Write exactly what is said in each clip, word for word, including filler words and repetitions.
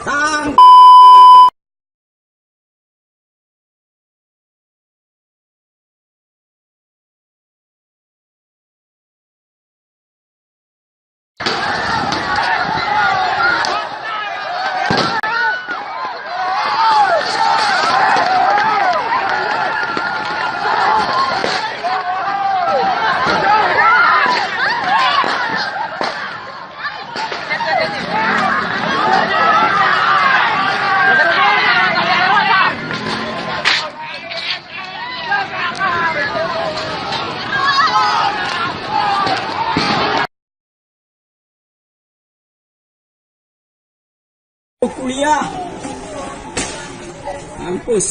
Tang. Kuliah. Mampus.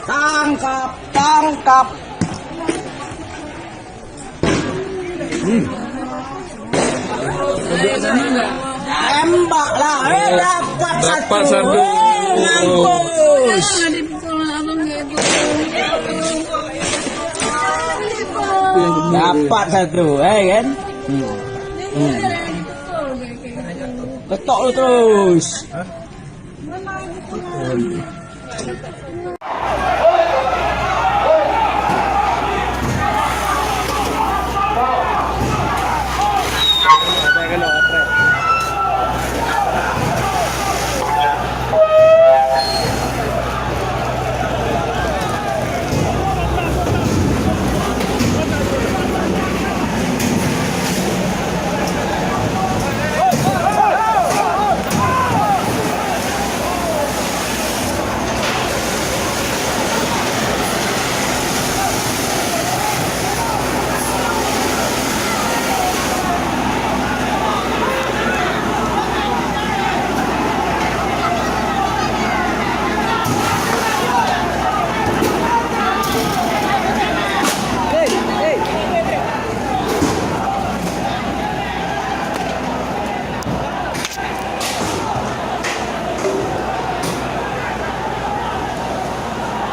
Tangkap, tangkap. Hmm. Tembak lah, eh, dapat satu. Dapat satu. Eh, mampus. Dapat satu, eh, kan? Hmm. Hmm. Ketok lu terus.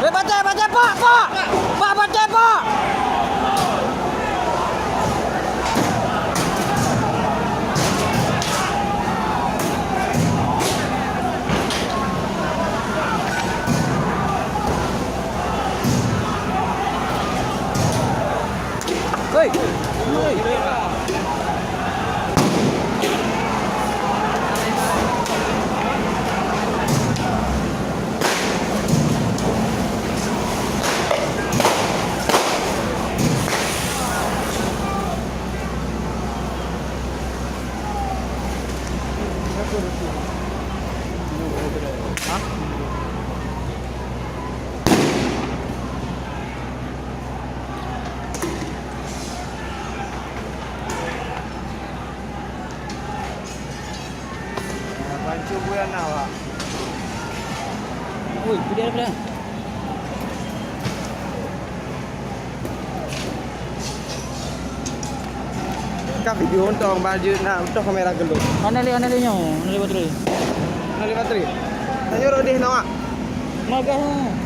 Eh, pancet, pancet, pak, pak! Pak, pancet, pak! Hei! Bantu bulan awak. Ui, pidie pula. Ka video untuk baju nak betul kamera gelap. Mana li, mana li nyoe? Mana li baterai? Mana li baterai? Tanya rodeh nak. Magah.